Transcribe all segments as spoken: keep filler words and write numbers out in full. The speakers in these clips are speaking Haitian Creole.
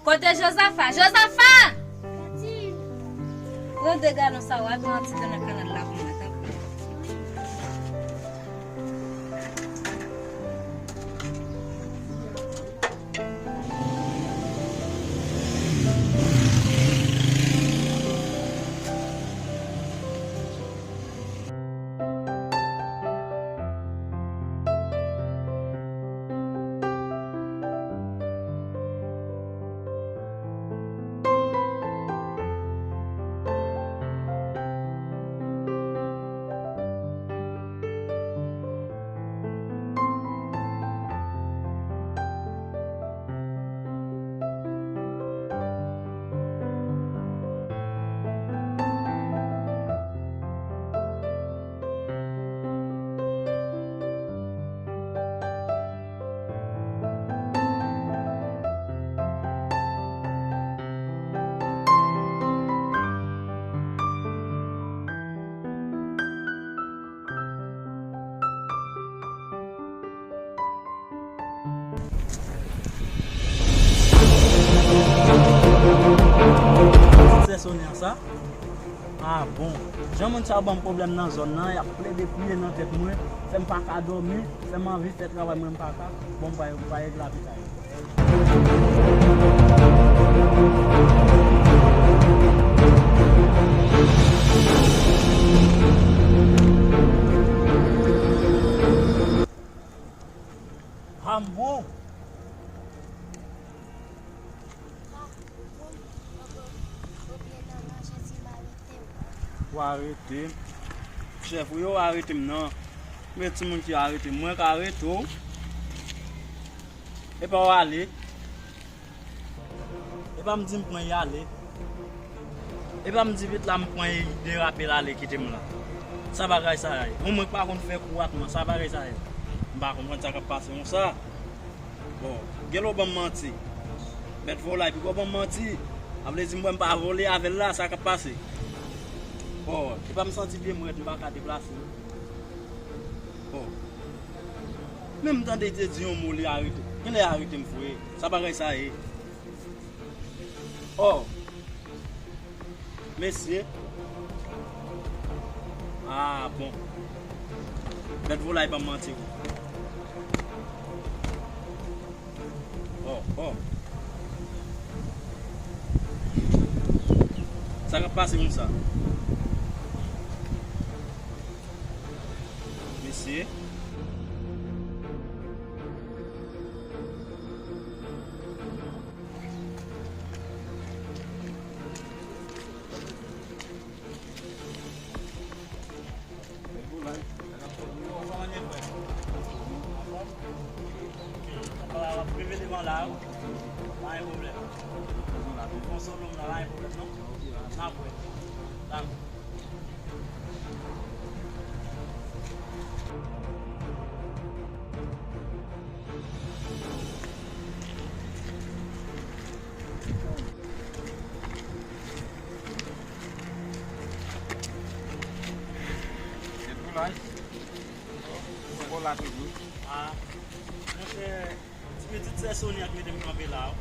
Kote Jozafa? Jozafa! Pran de galon sa w al pran ti dlo nan kanal la pou mwen, tanpri. Sè Sonya sa? Ah bon. Jan moun sa yo ban m pwoblèm nan zòn nan, y ap plede kriye nan tèt mwen, fè m pa ka dòmi, fè m anvi fè travay mwen m pa ka. Bon, m va, m va regle avèk sa yo. Hambo! Ou arete m. Chèf ou yo arete m nan. Men timoun ki arete m, mwen ka arete w. Epa w ale. Epa m di m pran y ale. Epa m di vit la m pran y derape l ale kite m la. Sa bagay sa ye? Yon mwen k pa konn fè kou ak mwen, sa bagay sa ye? M pa konprann sa k ap pase konsa. Bon, genlè w ban m manti. Mèt volay, piko ban m manti. A vle di m wè m pa vole avè l la, sa k ap pase? Bon, epa m santi pye m rèd, m pa ka deplase. Bon. Men m tande te di yon mo li arete. Genlè arete m vre. Sa bagay sa ye? Oh. Mesye. Ah, bon. Mèt volay ban m manti wi. Oh, oh. Sa k ap pase moun sa? Mesye. Se tou la. Ou ankò la toujou. Ah, monchè, ti pitit sè Sonia k mete m kanpe la, wi.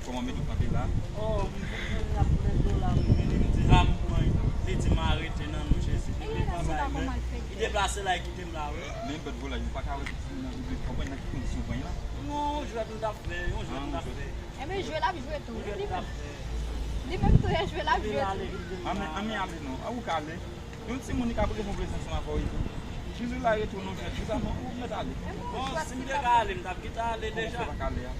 Kòman mete w kanpe la? Oh, m vin jwenn li ap plede la, m vini, m di, ah, m pran, li di m arete nan non Jezi. Depi konsa, li deplase la, li kite m la, wi. Men bèt volay, ou pa ka wè pitit nan, ou konprann nan ki kondisyon w pran l la? Non, yon jwèt m t ap fè, yon jwèt m t ap fè. Enben, jwe l ap jwe tou. Li menm tou, e jwe l ap jwe tou. Anmè, anmè ale non. A ou ka ale. Yon timoun li ka prete yon prezans ansanm avè w epi. Jezi la rete w non frè. Jezi a ou mèt ale. Bon, si m te ka ale, m t ap kite ale deja. Kòman w fè pa ka ale a?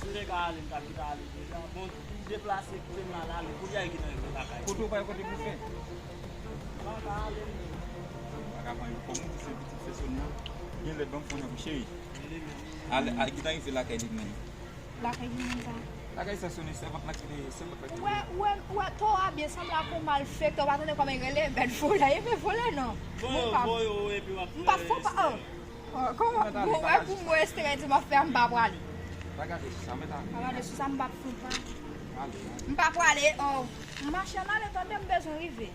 Si m te ka ale, m t ap kite ale deja. Bon, li deplase kite m la, l ale. Kounye a li gentan rive lakay. Kote w pa gen kote pou fè? M pa ka ale, non. Pa ka pran yon kòm ou di se pitit sè Sonia. Gen lè ban m fè yon cheri. Ale, ale, gentan rive lakay li menm. Lakay ki moun sa? Lakay sa Sonia, sèvant la ki te, sèvant la ki te. Ou wè, ou wè, ou wè, to a byen sanble ak yon malfektè, ou pa tande kòman l rele, bèt volè, e bèt volè non. Voye, voye, epi w ap fè. M p ap fè pa, oh. Oh, kòman, bon, wè pou mwen, Esther di m ap fè, m pa prale. Pa gade sou sa, mèt ale. Pa gade sou sa, m p ap fè pa. Ale. M pa prale, oh. M mache, m ale, tande, m bezwen rive.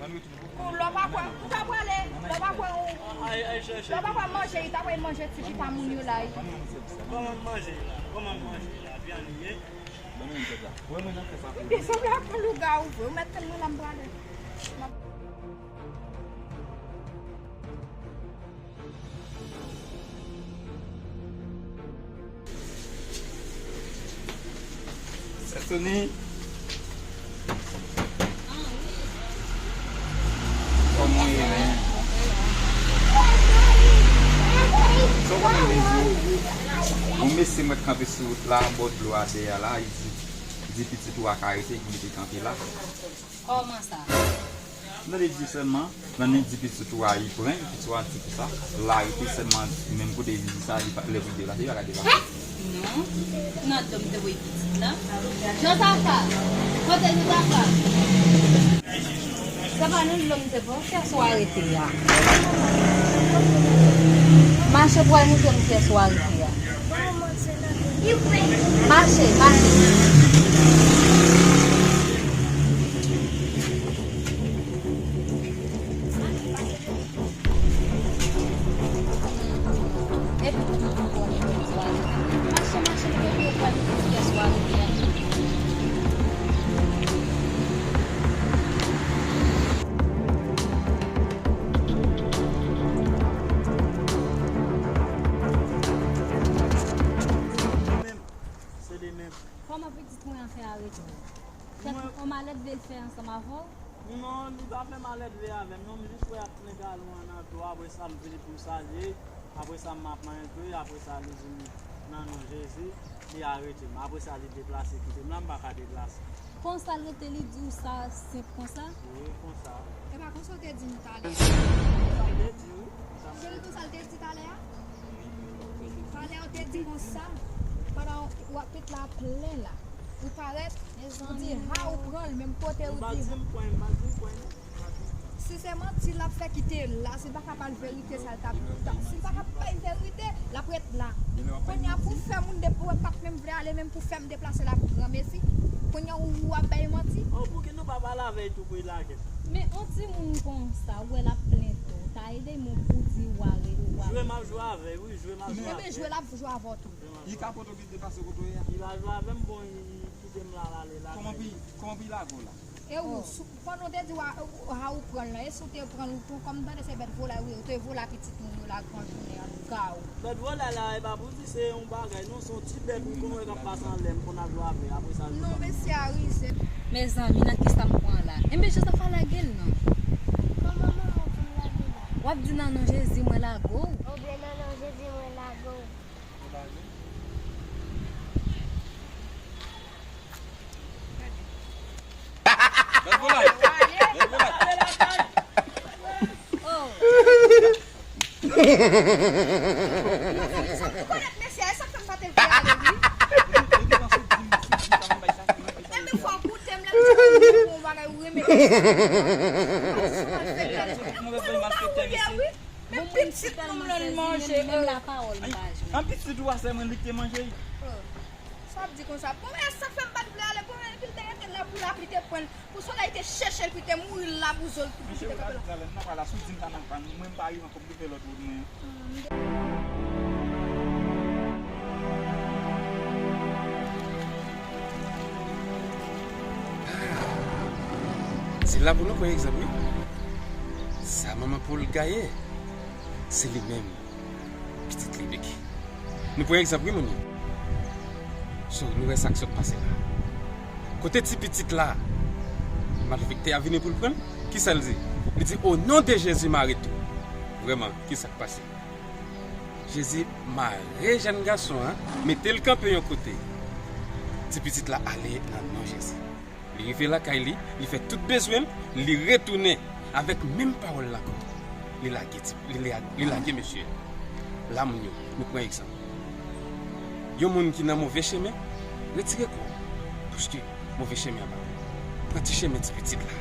Ou lè w pa kwè, ou ta prale, lè w pa kwè, ou, lè w pa kwè manje, li ta prale manje ti pita moun yo la. Kòman manje la? Kòman manje la? Byen li ye? Ou sanble ak yon lougawou vre, ou mèt tann mwen la m prale. Sè Soni. Kòman w ye, men? Sa w konnen m vin di w? Yon mesye m wè k kanpe sou wout la, bò dlo a dèyè la, li di, li di pitit ou a ka rete, li mete kanpe la. Kòman sa? Tande di sèlman, nan li di pitit ou a, li pran, pitit ou a di konsa, l arete sèlman, menm kote li di sa, li pa, lè pou l deplase, li pa ka deplase. Non, nan dlo m te voye pitit la. Jozafat, kote Jozafat? Se pa nan dlo m te voye, kiyès ou arete a? Mache pou w al montre m kiyès ou arete a. Mache, mache. Epi pou tout moun konnen pou yo ale. Mache, mache, pou yo pran tout yè swa rivyè. Se de menm. Kòman pitit mwen an fè arete? Kèk on malèt vle l fè ansanm avè w? Non, li pa fè malèt vle avè m, non, m jis wè y ap plen galon an nan dlo, apre sa m vini pou m salye, apre sa m ap manje, apre sa li di m nan non Jezi, li arete m, apre sa li deplase kite m la, m pa ka deplase. Konsa l rete, li di w sa senp konsa? Wi, konsa. E pa konsa w te di m talè a? Sa m te di w. Se li konsa l te di talè a? Talè a w te di konsa, pandan w ap met la plen la, ou parèt, ou di ha, ou pran l menm kote, ou di ha. M pa di m pran l, m pa di m pran l, non. Si se manti l ap fè kite l la, si l pa ka bay verite sa l t ap, si l pa ka bay verite, l ap ret la. Kounye a pou fè moun depi w pa t menm vle ale, menm pou fè m deplase la pou granmesi. Kounye a ou ap bay manti. Oh, pouki nou pa pale avè l tou pou l lage? Men on timoun konsa, ou wè l ap plen tou. Ta ede moun pou di w ale, ou ale. Jwe m ap jwe avè l, wi, jwe m ap jwe avè l. Ebyen, jwe l ap jwe avè w tou. Li ka pote w vin deplase kote w ye a. Li pa jwe avè m, bon, li kite m la, l ale la. Kòman pou, kòman pou l lage w la? E ou, sou, pandan w te di w a, ou, ha, ou pran l lan, e si w te pran l, ou pran, kòm m tande se bèt volay ou ye, ou te volay pitit moun yo la gran jounen an, lougarou. Bèt volay la, e pa pou di se yon bagay, non, se yon ti bèt, ou konn wè k ap pase anlè, m konn ap jwe avè, apre sa, non, mesye a rize. Mezanmi, nan kisa m pran la? Enben, Jozafat lage l non. Kòman manman w di m lage l la? W ap di nan non Jezi, mwen lage w. Oubyen nan non Jezi, mwen lage w. Men pitit nou m lan manje. An pitit ou a sèlman li k te manje. Sa w ap di konsa? Bon, e sa fè m pa t vle ale. Bon, epi l te rete la pou lapli te pran l, pou solèy te chèche l, pou te mouri la pou zo l, pou li te kanpe la. Nan pa la, si w di m sa nan pa, mwen m pa rive ankò, m te fè lòt wout mwen. Se la pou nou pran egzanp, wi. Sa manman poul gaye, se li menm pitit li beke. Nou pran egzanp, wi, moun yo. So, nou wè sa k sot pase la. Kote ti pitit la, malfektè a vini pou l pran l, kisa l di? Li di, "O non de Jezi, m arete w." Vrèman, kisa k pase? Jezi mare jèn gason an, mete l kanpe yon kote. Ti pitit la ale nan non Jezi. Li rive lakay li, li fè tout bezwen l, li retounen avèk menm pawòl la ankò. Li lage ti, li, li, li lage mesye a. La, moun yo, nou pran egzanp. Yon moun ki nan move chemen, retire kò w, paske move chemen an pa bon. Pran ti chemen ti pitit la.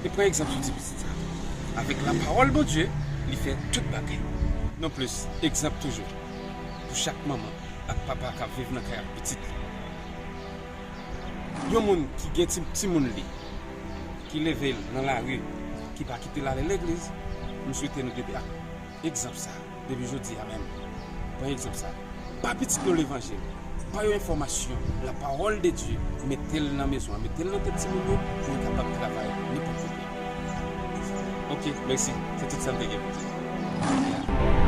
E pran egzanp sou ti pitit sa. Avèk lapawòl Bondye, li fè tout bagay. Non plis, egzanp toujou. Pou chak manman ak papa k ap viv nan kay ak pitit li. Yon moun ki gen ti, timoun li, ki leve l nan lari, ki pa kite l ale legliz, m swete nou dwe pran egzanp sa, depi jodi a menm. Pran egzanp sa. Ba pitit nou levanjil. Pran yon enfòmasyon, la parole de Dieu, mete l nan mezon an, mete l nan tèt timoun yo, pou yo kapab travay nenpòt kote. Ok, mèsi. Se tout sa m te gen pou di.